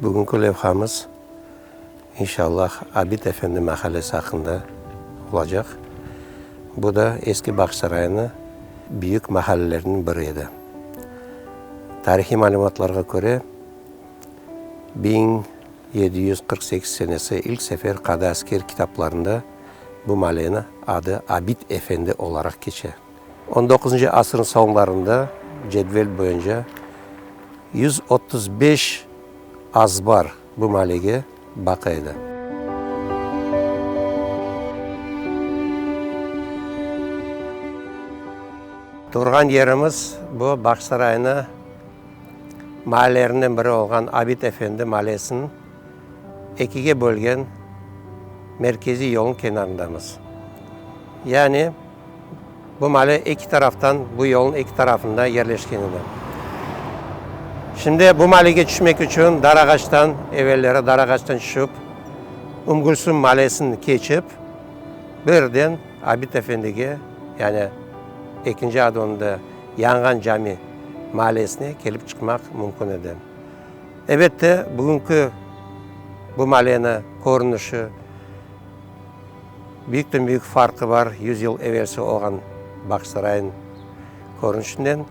Bugünki levhamız, inşallah, Abid efendi mahallesi aqqında olacaq. Bu da eski Bağçasaraynıñ büyük mahalleleriniñ biri edi. Tarihiy malümatlarğa köre, 1748 senesi ilk sefer Qadı Asker kitaplarında bu malleniñ adı Abid efendi olaraq keçe. On doquzıncı asırnıñ soñlarında cedvel boyunca 135 azbar bu mallege baqa edi. Turğan yerimiz bu Bağçasaraynı maallerinden biri olğan Abid efendi mallesiniñ ekige bölgen merkeziy yolnıñ kenarındamız. Yani bu maale eki taraftan, bu yolnıñ eki tarafında yerleşken edi. Şimdi bu maalege tüşmek içün Darağaçtan, evelleri Darağaçtan tüşip, Umgülsüm maalesini keçip, birden Abid efendige, yani ekinci adı onıñ da Yanğan cami maalesine kelip çıqmaq mümkün edi. Ebette, bugünki bu maaleni körünişi, Büyükten-büyük farqı bar yüz yıl evelsi olğan Bağçasaraynıñ körünişinden.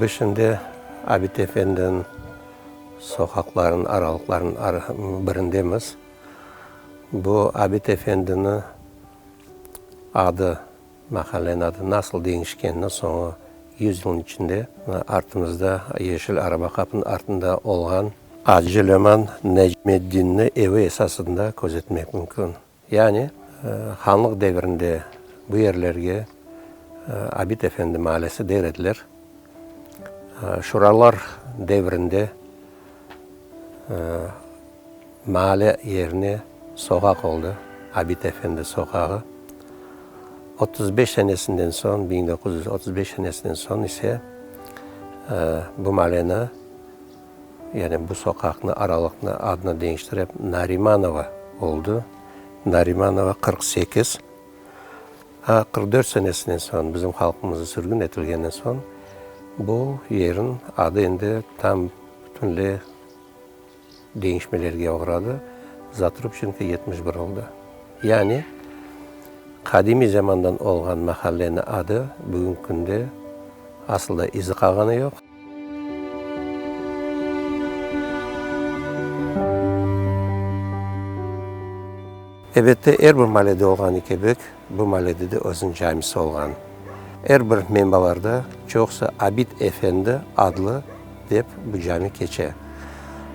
Biz şimdi Abid efendiniñ soqaqlarınıñ aralıqlarınıñ birindemiz. Bu Abid efendiniñ adı Mahalleniñ adı nasıl deñişkenini soñu yüz yılnıñ içinde artımızda yeşil araba qapınıñ artında olğan Acı Löman Necmeddinniñ evi esasında közetmek mümkün. Yani, hanlıq devirinde bu yerlerge Abid efendi mahallesi der ediler. Şuralar devirinde Maale yerine soqaq oldı, Abid efendi soqağı. 35 senesinden soñ, 1935 senesinden soñ ise bu maaleni, yani bu soqaqnı, aralıqnı adını deñiştirip Narimanova oldı, Narimanova 48. A 44 senesinden soñ, bizim halqımız sürgün etilgenden soñ, bu yerin adı endi tam bütünley Deñişmelerge oğradı, Zatrubçenko 71 oldı. Yani, qadimiy zamandan olğan mahalleniñ adı bugünki künde asıl da izi qalğanı yoq. Ebette, er bir mallede olğanı kibi, bu mallede de özüniñ camisi olğan. Er bir menbalarda çoqusı Abid efendi adlı dep bu cami keçe.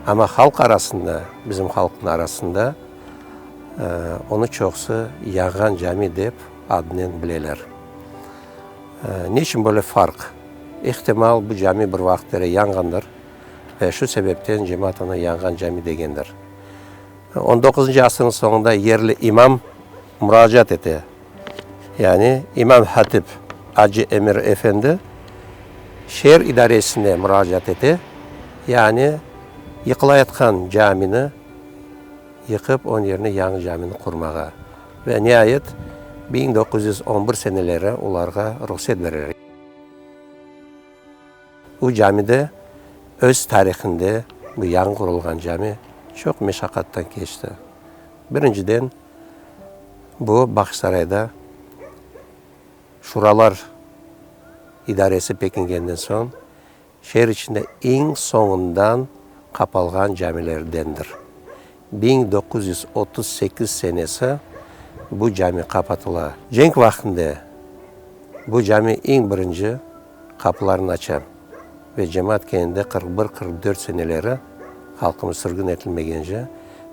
Amma halq arasında, bizim halqnıñ arasında onı çoqusı Yanğan cami dep adınen bileler. Ne içün böyle farq? İhtimal, bu cami bir vaqıtları yanğandır ve şu sebepten cemaat onı Yanğan cami degendir. On doquzıncı asırnıñ soñunda yerli imam muracaat ete, yani imam hatip Acı Emir efendi şeer idaresine muracaat ete, yani yıqılayatqan camini yıqıp, onıñ yerine yañı camini qurmağa. Ve niayet, 1911 seneleri olarğa ruhset bereler. Bu cami de öz tarihinde, bu yañı qurulğan cami, çoq meşaqattan keçti. Birinciden, bu Bağçasarayda şuralar idaresi pekingenden soñ, şeer içinde eñ soñundan qapalğan camilerdendir. 1938 senesi bu cami qapatıla. Cenk vaqtında bu cami eñ birinci qapılarını aça ve cemaat kendi 41, 44 seneleri halqımız sürgün etilmegence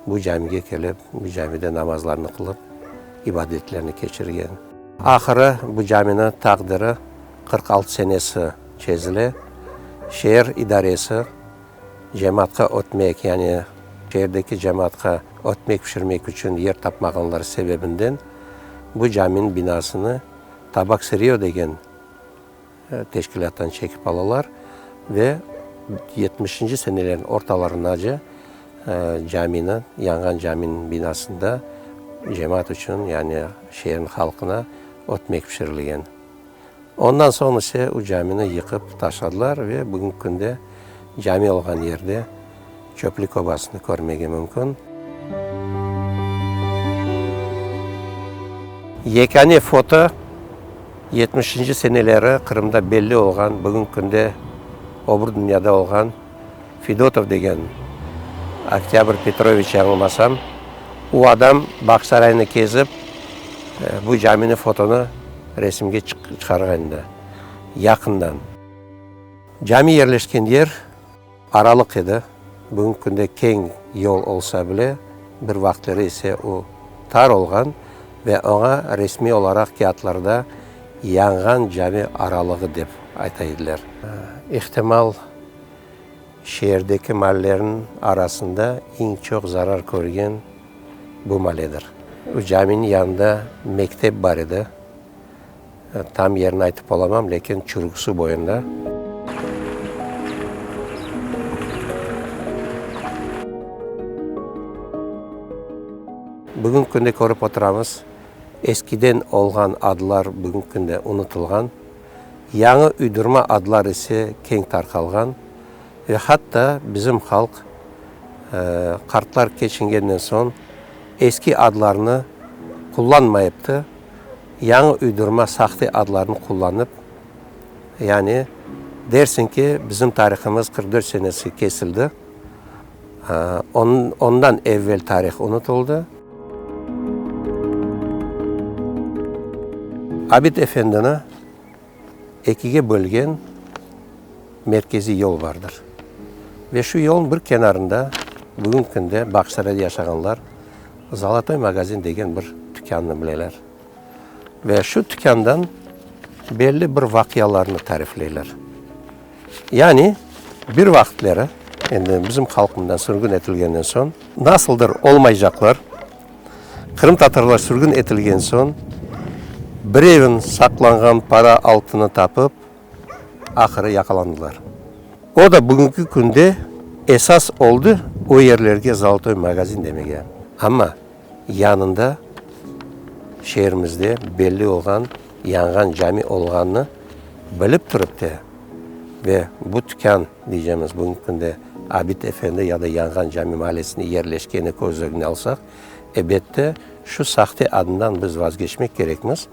bu camige kelip, bu camide namazlarını qılıp, ibadetlerini keçirgen. Ahırı bu caminiñ taqdiri 46 senesi çezile, şeer idaresi cemaatqa ötmek, yani şeerdeki cemaatqa ötmek pişirmek içün yer tapmağanları sebebinden bu caminiñ binasını Tabak-sıryo degen teşkilâttan çekip alalar ve yetmişinci senelerniñ ortalarınace camini, yanğan caminiñ binasında. cemaat içün, yani şeerniñ halqına ötmek pişirilgen. Ondan soñ ise o camini yıqıp taşladılar ve bugünki künde cami olğan yerde çöplük obasını körmege mümkün. Yekâne foto, yetmişinci seneleri Qırımda belli olğan, bugünki künde o bir dünyada olğan Fedotov degen Oktâbr Petroviç yañılmasam, o adam Bağçasaraynı kezip, bu camini fotonı resimge çıqarğan edi, yaqından. Cami yerleşken yer aralıq edi, bugünki künde keñ yol olsa bile, bir vaqıtları ise o tar olğan ve oña resmiy olaraq kâğıtlarda Yanğan cami aralığı dep ayta ediler. İhtimal, şeerdeki mallerniñ arasında eñ çoq zarar körgen bu maledir. O caminiñ yanında mektep bar edi. Tam yerini aytıp olamam, lâkin Çurük-Su boyunda. Bugünki künde körip oturamız, eskiden olğan adlar bugünki künde unutılğan, yañı uydurma adlar ise keñ tarqalğan ve hatta bizim halq qartlar keçingenden soñ eski adlarnı qullanmayıptı, yañı uydurma sahte adlarnı qullanıp, yani dersiñ ki, bizim tarihımız 44 senesi kesildi, ondan evvel tarih unutıldı. Abid efendini ekige bölgen merkeziy yol bardır. Ve şu yolnıñ bir kenarında bugünki künde Bağçasarayda yaşağanlar Zolotoy magazin degen bir tükânnı bileler. Ve şu tükândan belli bir vaqialarnı tarifleyler. Yani bir vaqıtları, endi bizim halq mından sürgün etilgenden soñ, nasıldır olmaycaqlar, qırımtatarlar sürgün etilgen soñ, birevin saqlanğan para altını tapıp, ahırı yaqalandılar. O da bugünki künde esas oldı o yerlerge zolotoy magazin demege. Amma yanında şeerimizde belli olğan yanğan cami olğanını bilip turıp te ve bu tükân, deycemiz, bugünki künde Abid efendi ya da Yanğan cami mahallesinde yerleşkeni köz ögüne alsaq, ebette, şu sahte adından biz vazgeçmek kerekmiz.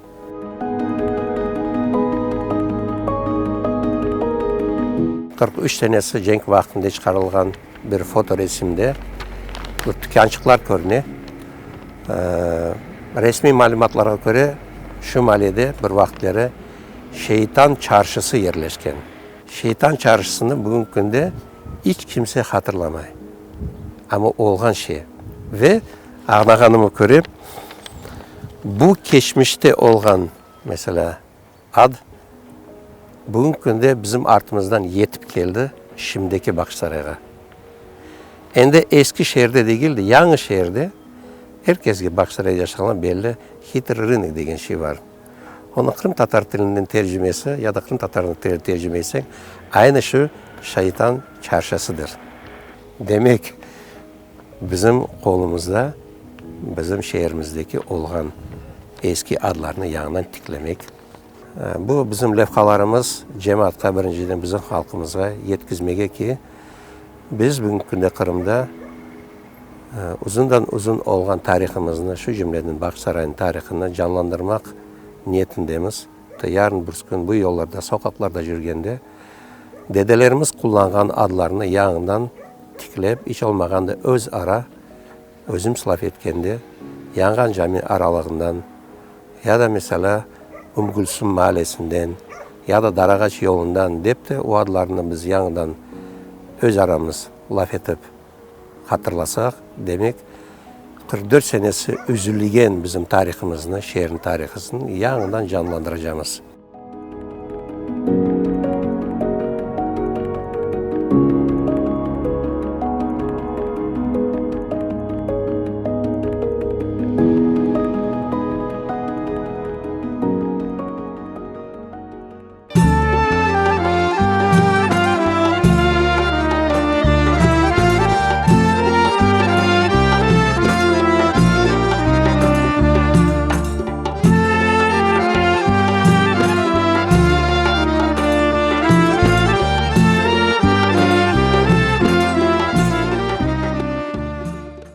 43 senesi cenk vaqtında çıqarılğan bir fotoresimde bir tükânçıqlar körüne. Resmiy malümatlarğa köre, şu maalede bir vaqıtları Şeytan çarşısı yerleşken. Şeytan çarşısını bugünki künde iç kimse hatırlamay. Amma olğan şey. Ve, añlağanıma köre, bu keçmişte olğan, meselâ, ad, bugünki künde bizim artımızdan yetip keldi şimdiki Bağçasarayğa. Endi eski şeerde degil de, yañı şeerde er kesge Bağçasarayda yaşağanlar belli Hitrıy rınok degen şey bar. Onı qırımtatar tilinden tercimesi ya da qırımtatar tilinde tercime etseñ, aynı şu Şaytan çarşısıdır. Demek, bizim qolumızda bizim şeerimizdeki olğan eski adlarnı yañıdan tiklemek. Bu bizim levhalarımız cemaatqa, birinciden bizim halqımızğa yetkizmege ki, biz bugünki künde Qırımda uzundan-uzun olğan tarihımıznı, şu cümleden Bağçasaraynıñ tarihını canlandırmaq niyetindemiz. Yarın-bürsükün bu yollarda, soqaqlarda yürgende dedelerimiz qullanğan adlarnı yañıdan tiklep, iç olmağanda öz ara, özümiz laf etkende, Yanğan cami aralığından ya da, meselâ, Ümgülsüm maalesinden ya da Darağaç yolundan dep de o adlarnı biz yañıdan öz aramız laf etip hatırlasaq, demek, 44 senesi üzülgen bizim tarihımıznı, şeerniñ tarihısını yañıdan canlandıracamız.